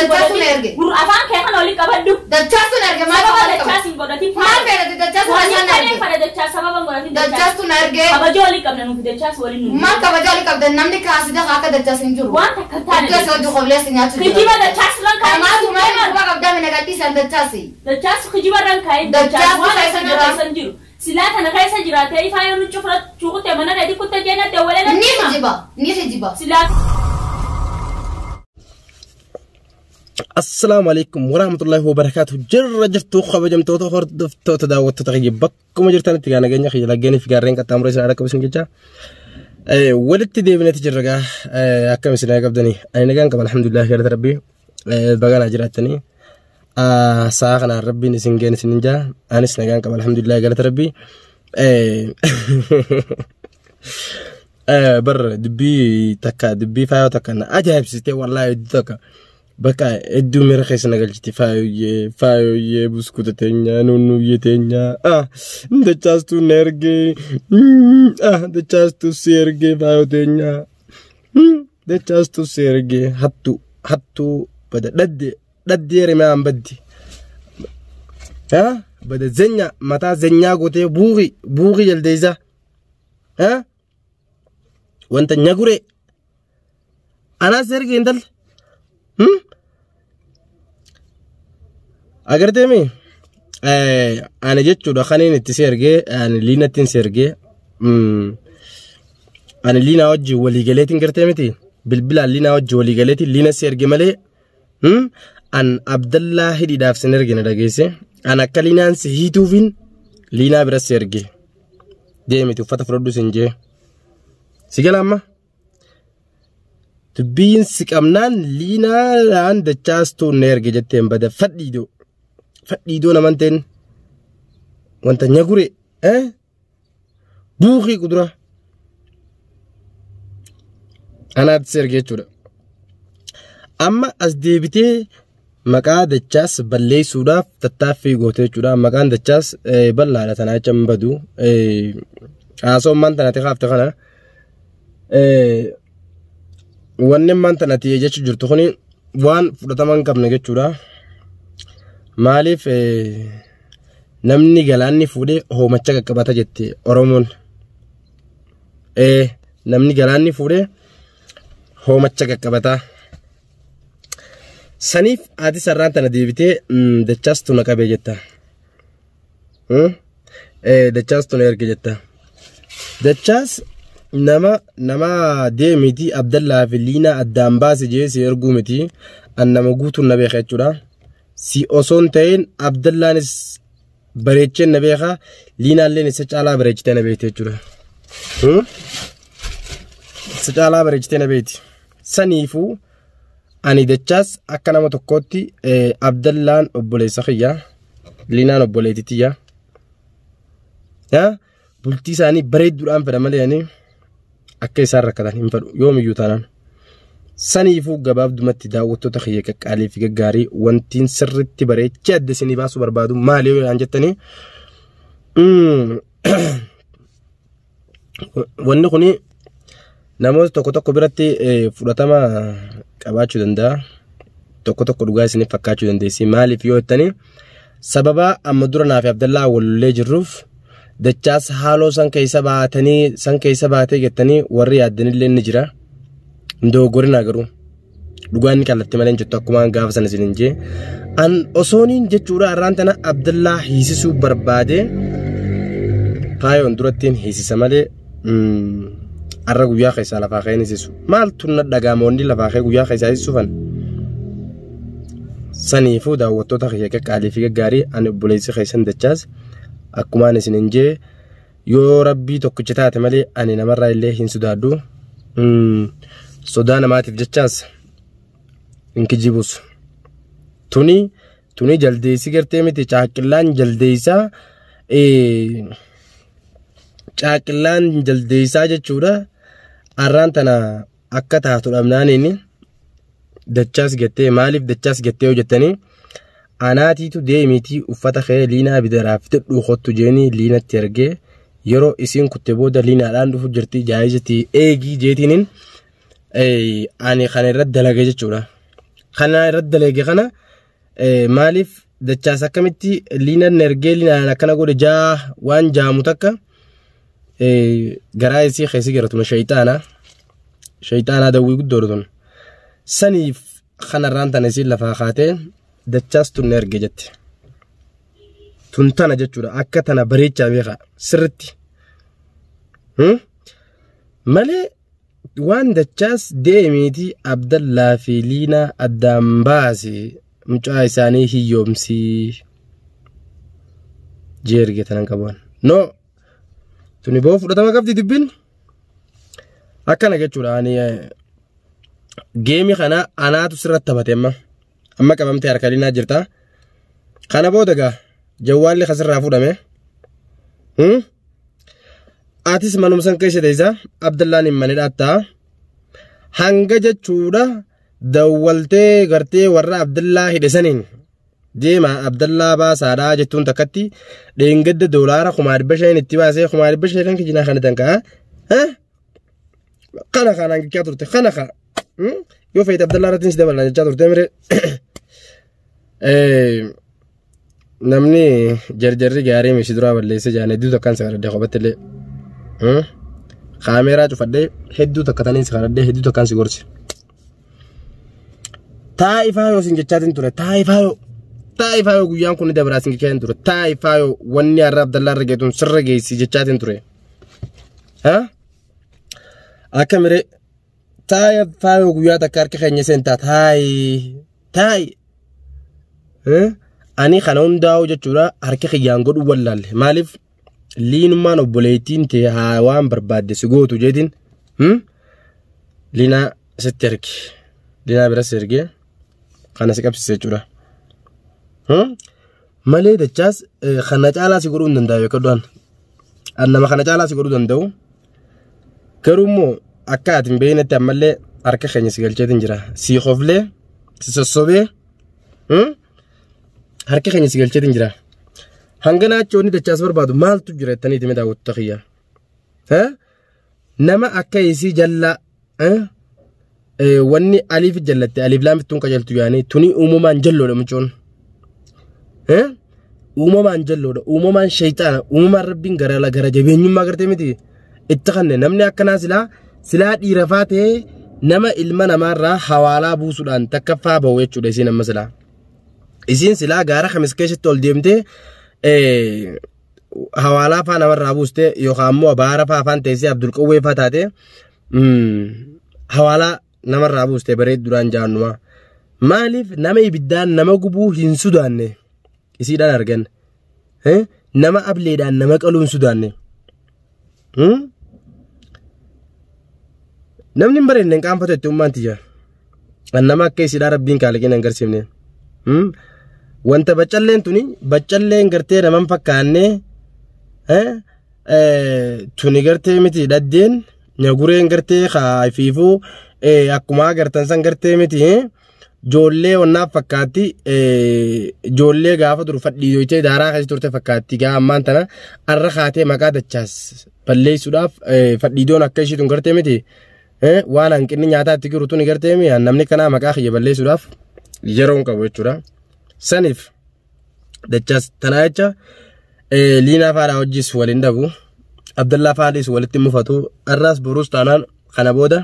Dachaas godhatin. Na erge. Gurra afaan kee kana waliin qabadhu. Dachaas na erge maal Sababa afaan qaba? dachaas hin godhatin. Maal fedhate dachaas Waan na fedhe erge. fedhe dachaas sababa hin godhatin dachaas. Dachaas na erge. Kabajaa walii qabna nuuf dachaas waliin nuuf. Maal kabajaa olii qabdan namni kaasida akka dachaas hin jiru. Waan takka hin taane. Iddoo isa hojii qobleessa nyaachuu jira. Kijiba dachaas irraan kaa'in. Kanaatu maal quba qabdaa mina gadhiisan dachaasi. Dachaas kijiba irraan kaa'in. Dachaas Dachaas waan keessa akkanaa jira. keessa hin jiru. Silaa kana keessa jiraatee ifaa yoo nuti fudhachuu kutte mana gadi kutte jeenna dawwalee Ni natti hima. kijiba. Ni kijiba. Silaa Assalaamu alaikum warahmatullahi wabarakaatuh. Jirra jirtu kabajamtoota hordoftoota daawwattoota kiyya bakkuma jirtanitti gaa nageenya kiyya laggeenii fi gaarreen qaxxaamuree isin haadha qabu jecha. Walitti deebineeti jirra gaa akkam isin qabdanii ani nagaan qaba alhamdulillah galata rabbii baganaa jiraattanii. Sa'a kanaan rabbiin isin geen isin jaa anis nagaan qaba alhamdulillah galata rabbii. Bar dubbii takka dubbii faayoo takka na ajaa'ibsiistee wallaahi hedduu takka bakka hedduu miira keessa na galchiti faayoyyee faayoyyee buskuta teenya nunnuyyee teenya ah dachaastuu na ergee ah dachaastuu si ergee faayoo teenya dachaastuu si ergee hattuu hattuu bada dhadde dhaddee rimaan baddi ah bada zenya mataa zenyaa gootee buuqii buuqii jaldeessa ah wanta nyagure anaas erge intalli agartee mi ani jechuudha kaniin itti si ergee ani liinattiin si ergee ani liinaa wajjin walii galeetiin gartee miti bilbilaan liinaa wajjin walii galeetiin liina si erge malee an Abdallaa hidhiidhaaf sin erge na dhageesse an akka liinaan si hiituufin liinaa bira si erge deemiti uffata fudhadhu sin jee si gala amma. Dubbiin si qabnaan liinaadhaan dachaastuu na erge jetteen bada fadhiidoo. Fadhiidoo naman ta'in wanta nyagure buuqii kudura. Anaatti si erge jechuudha. Amma as deebitee maqaa dachaas balleessuudhaaf tattaaffii goote jechuudha. Maqaan dachaas bal'aadha tanaa jecha hin badu. Haasawummaan tanatti kaafte kana. Wanni ammaan tanatti jechuu jirtu kuni waan fudhatama hin qabne jechuudha. Maaliif namni galaanni fuudhee hoomacha qaqqabata jette Oromoon. Namni galaanni fuudhee hoomacha qaqqabata. Saniif ati sarraan tana deebitee dachaastu na qabee jetta. Dachaastu na erge jetta. Dachaas nama nama deemiti Abdallaa fi Liinaa addaan baase jee si erguu miti an nama guutuun na beeka jechuudha. Si osoo hin ta'in Abdallaanis bareechee na beeka Liinaalleen isa caalaa bareechitee na beekti jechuudha. Isa caalaa bareechitee na beekti. Saniifuu ani dachaas akka nama tokkootti Abdallaan obboleessa kiyya Liinaan obboleettii tiyya. Bultii isaanii bareedduudhaan fedha malee ani akka isaan rakkatan hin fedhu yoomiyyuu taanaan. Saniifuu gabaabdumatti daawwattoota kiyya qaqqaalii fi gaggaarii wantiin sirriitti bareechee adda isinii baasuu barbaadu maali yoo jedhan jettanii wanni kuni namoota tokko tokko biratti fudhatama qabaachuu danda'a. Tokko tokko dhugaa isiniif fakkaachuu dandeessi. Maaliif yoo jettanii sababa amma dura naa fi Abdallaa walollee jirruuf dachaas haaloo san keessa baatanii san keessa baatee jettanii warri yaaddanillee ni jira. Hin dogoggorinaa garuu dhugaan ni kallattii malee hin jettu akkuma gaafa sana isin hin jee. An osooniin jechuudha har'aan tana Abdallaa hiisisuu barbaade faayoon durattiin hiisisa malee har'a guyyaa keessaa lafaa ka'een hiisisu. Maaltu na dhagaamoonni lafaa ka'ee guyyaa keessaa hiisisuufan? Saniifuu daawwattoota kiyya qaqqaalii fi gaggaarii ani obboleessi keessan dachaas akkumaan isin hin jee yoo rabbii tokkicha taate malee ani namarraa illee hin sodaadhu. Sodaa namaatiif jechaas hin kijibus. Tuni tuni jaldeessi gartee miti caaqillaan jaldeessaa caaqillaan jaldeessaa jechuudha. Arraan tana akka taatu dhabnaaniin dachaas gattee maaliif dachaas gattee yoo jettanii anaatiitu deemiitii uffata kee liinaa bidaraaf fidadhuu kottu jeenii liinatti ergee yeroo isiin kutte booda liinaadhaan dhufu jirti jaayizatii eegii jeetiiniin ani kana irratti dalage jechuudha. Kana irratti daleege kana maaliif dachaas akkamitti liinaan ergee liinaan akkana godhe jaa waan jaamu takka garaa isii keessi garatuma shayxaana. Shayxaanaa dawwii guddoodha tun. Saniif kanarraan tana isiin lafaa kaatee dachaas tun na erge jette. Tun tana jechuudha akka tana bareechaa beekaa sirritti. Malee waan dachaas deemiitii Abdallaa fi Liinaa addaan baase mucaa isaanii hiyyoomsii jee erge tanan qabuun. No tuni boo fudhatama qabdi dubbiin akkana jechuudha ani geemi kana anaatu sirratti taphate amma amma qabamtee harka Liinaa jirta. Kana booda gaa jawwaalli kasirraa fuudhame. Atis manuma san keessa teessa Abdallaan hin manidhaa ta'a. Hanga jechuudha dawwaltee gartee warra Abdallaa hidhe saniin deema Abdallaa baasaadhaa jettuun takkatti dheengadda doolaara 500,000 itti baasee 500,000 kan kijinaa kana danka'a. Kana kanaan jechaa turte kana kana yoo feete Abdallaa irratti si dabalan jechaa turte mire. Namni jarjarri gaarii misi duraa balleessee jaan hedduu takkaan si kadhadhee kophatti illee. Kaameeraa cufadhee hedduu takka taniin si kadhadhee hedduu takkaan si gorse. Taa'ifaa yoo sin jechaatiin ture taa'ifaa yoo guyyaan kun ni dabraa sin jechaatiin ture taa'ifaa yoo wanni har'a Abdallaa irra geetuun sirra geessi jechaatiin ture. Akka miree taa'ifaa yoo guyyaa takka harka keenya seentaa taa'i taa'i. Ani kana hundaa'u jechuudha harka kiyyaan godhuu wallaalle maaliif liinummaan obboleettiin ta'e haa waan barbaadde si gootu jeetiin liinaa sitti erge liinaa biras ergee kana si qabsiise jechuudha. Malee dachaas kana caalaa si godhuu hin danda'u yookaan nama kana caalaa si godhuu danda'u garuu immoo akka ati hin beeknetti ammallee harka keenya si galcheetiin jira si hoflee si sossobee harka keenya si galcheetiin jira. Hanga naachoonni dachaas barbaadu maaltu jira jettanii itti daawwattoota kiyya. Nama akka isii jallaa wanni aliif jallatte aliif laamittuun qajeeltu yaanii tuni uumamaan jalloodha mucoon. Uumamaan jalloodha uumamaan shayxaana uumamaan rabbiin gara gara jabeenyummaa gartee miti itti kanne namni akkanaa silaa silaa dhiirafaa ta'ee nama ilma namaarraa hawaalaa buusuudhaan takkaffaa bahu jechuudha isiin amma silaa. Isiin silaa gaara kamis keessatti ol deemtee hawaalaa faa namarraa buustee yookaan immoo baara faa afaan teessee Abdulqawwee faa taatee hawaalaa namarraa buustee bareedduudhaan jaannumaa. Maaliif nama ibiddaan nama gubuu hin sodaanne isiidhaan argan nama ableedhaan nama qaluu hin sodaanne. Namni hin bareedne hin qaanfatu itti ummaan tiyya. Nama akka isiidhaan rabbiin kaaliqiin hin agarsiifne. Wanta baccalleen tuni baccalleen gartee naman fakkaanne tuni gartee miti dhaddeen nyagureen gartee kaafiifuu akkuma agartan san gartee miti ijoollee wannaaf fakkaatti ijoollee gaafa dur fadhiidoytee daaraa keessa turte fakkaatti gaa ammaan tana arra kaatee maqaa dachaas balleessuudhaaf fadhiidoon akka ishiitun gartee miti waan hanqinni nyaataa itti jiru tuni gartee namni kanaa maqaa kiyya balleessuudhaaf yeroo hin qabu jechuudha. Saniif dachaas tanaa jecha liinaa faadhaa hojis waliin dhabu Abdallaa faadhiis walitti mufatu arraas boruus taanaan kana booda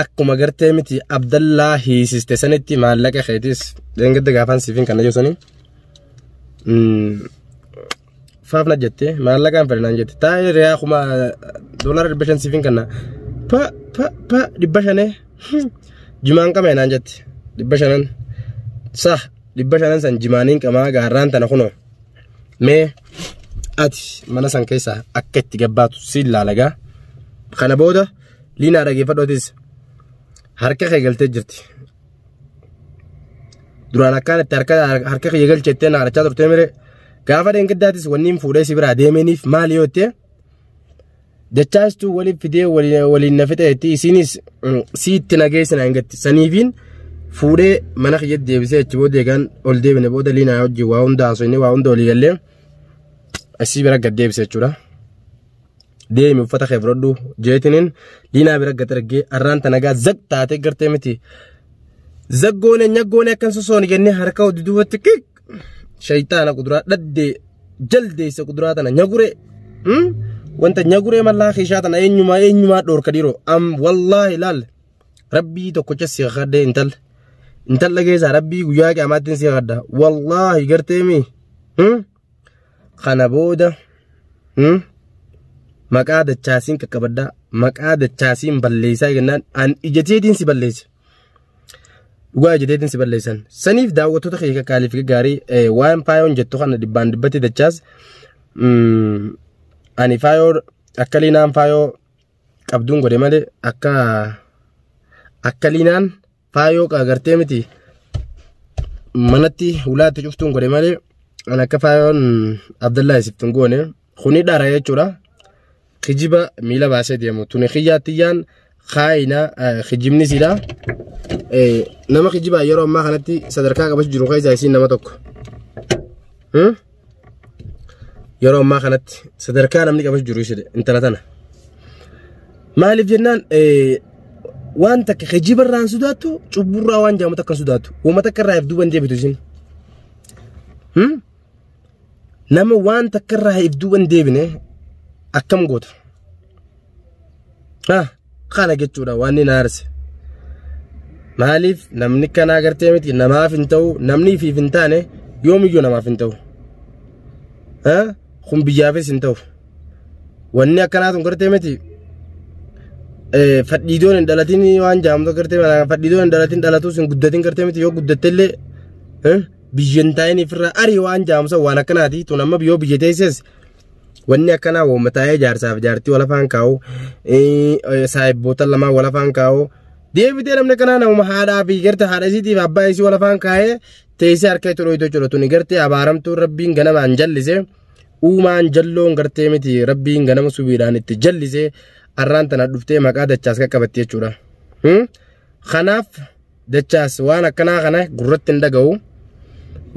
akkuma gartee miti Abdallaa hiisiste sanitti maallaqa keetis dheengadda gaafaan siifin kana jiru faafna jette maallaqaan fedhanaan jette taa'ee re'aa kuma $500 siifin kana pa pa pa 500 jimaan qaba naan jette 500 sah 500 san jimaaniin qamaa gaarraan tana kunoo mee ati mana san keessaa akka itti gabbaatu si ilaalagaa kana booda liinaa dhageeffadhootis harka kee galtee jirti. Duraan akkaan itti harka kee galchettee naarachaa turtee mire gaafa dheengaddaatis wanni fuudhee si biraa deemeniif maali yoo jettee dachaastuu waliin fidee waliin na fixeetti isinis siitti nageessina hin gatti saniifiin fuudhee mana kiyyatti deebisee achi booda eegaan ol deebine booda liinaa hojii waa hunda haasofne waa hunda olii gallee asii bira gad deebise jechuudha. Deemi uffata kee fudhadhu jeetiniin liinaa bira gad ergee arraan tanagaa zag taatee gartee miti. Zaggoone nyaggoone akkan sosooni jennee harka duubatti kik shayitaana kuduraa dhaddee jaldeessa kuduraa tana nyaguree wanta nyaguree mallaa keeshaa tana eenyumaa eenyumaa dhoorka dhiiroo am wallaahi laal rabbii tokkocha si kadhee intal intalla keessaa rabbii guyyaa qiyaamaattiin si kadha wallaahi garteemi kana booda maqaa dachaasiin qaqqabaddaa maqaa dachaasiin balleessaa jennaan an ijateetiin si balleessa. Dhugaa ijateetiin si balleessan. Saniif daawwattoota kee kakkaaliif gaarii waan faayoon jettu kana dhibbaan dhibbatti dachaas ani faayoo akka liinaan faayoo qabduun godhe malee akka akka liinaan faayoo agartee miti manatti ulaatti cuftuun godhe malee ani akka faayoon Abdallaa isiftuun goone kuni dhara jechuudha. Kijiba miila baasee deemu tuni kiyyaattiyaan kaayina kijibni siidha. Nama kijibaa yeroo ammaa kanatti sadarkaa qabachuu jiru keessaa isiin nama tokko. Yeroo ammaa kanatti sadarkaa namni qabachuu jiru ishee intala tana. Maaliif jennaan waan takka kijiba irraan sodaattu cubburraa waan jaamu takka sodaattu uummata takka irraa if duuban deebitu isin. Nama waan takka irraa if duuban deebine akkam goota? Kana jechuudha waan inni aarse. Maaliif namni kanaa gartee miti namaaf hin ta'u namni ifiif hin taane yoomiyyuu namaaf hin ta'u. Kun biyyaafis hin ta'u. Wanni akkanaa tun gartee miti fadhiidoon hin dhalatin waan jaamtu gartee fadhiidoon hin dhalatin dhalatus hin guddatin gartee miti yoo guddattellee biyya hin taa'in ifirraa arii waan jaamsa waan akkanaati tun amma yoo biyya teesses wanni akkanaa uummataalee jaarsaaf jaartii wal afaan kaa'u saayibboota lamaa wal afaan kaa'u deebitee namni akkanaa namuma haadhaa fi gartee haadha isiitiif abbaa isii wal afaan kaa'ee teessee harka itti dhoytu jechuudha tuni gartee abaaramtuu rabbiin ganamaan jallise uumaan jalloon gartee miti rabbiin ganama subiidhaan itti jallise arraan tana dhuftee maqaa dachaas qaqqabatti jechuudha. Kanaaf dachaas waan akkanaa kana gurratti hin dhaga'u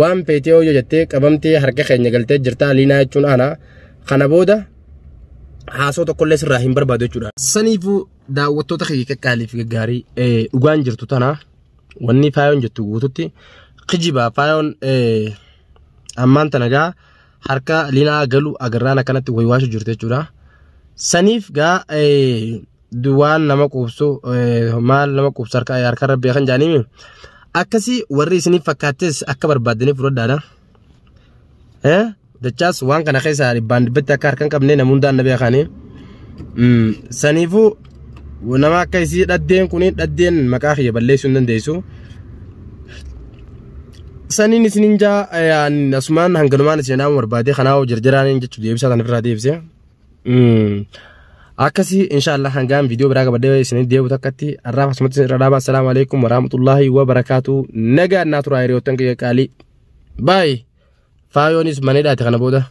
waan feetee hojii jettee qabamtee harka keenya galtee jirtaa liinaa jechuun ana. Kana booda haasoo tokkollee sirraa hin barbaadu jechuudha. Saniifuu daawwattoota kiyya qaqqaalii fi gaggaarii dhugaan jirtu tana wanni faayoon jettu guututti kijibaa faayoon ammaan tana gaa harka liinaa galu agarraan akkanatti waywaashu jirtu jechuudha. Saniif gaa waan nama quubsu maal nama quubsu harka harka rabbii kan jaaniimi akkasii warri isiniif fakkaattes akka barbaaddanii fudhadhaadha. Dachaas waan kana keessaa dhibbaan dhibbatti akka harka hin qabne namni hundaan na beekani. Saniifuu nama akka isii dhaddeen kuni dhaddeen maqaa kiyya balleessuu hin dandeessu. Saniin isiniin jaa asumaan hanganumaan isin naamu barbaade kanaaf jarjaraan jechuu deebisaa tan ofirraa deebise. Akkasii inshaallah hangaan viidiyoo biraa qabadhee isin deebi'u takkatti har'aaf asumatti isin irra dhaaba. Assalaamu alaikum warahmatullaahi wabarakaatu. Nagaa naa turaa hiriyoottan kiyya qaalii. Baay'ee. Faayoonis maneedhaati kana booda.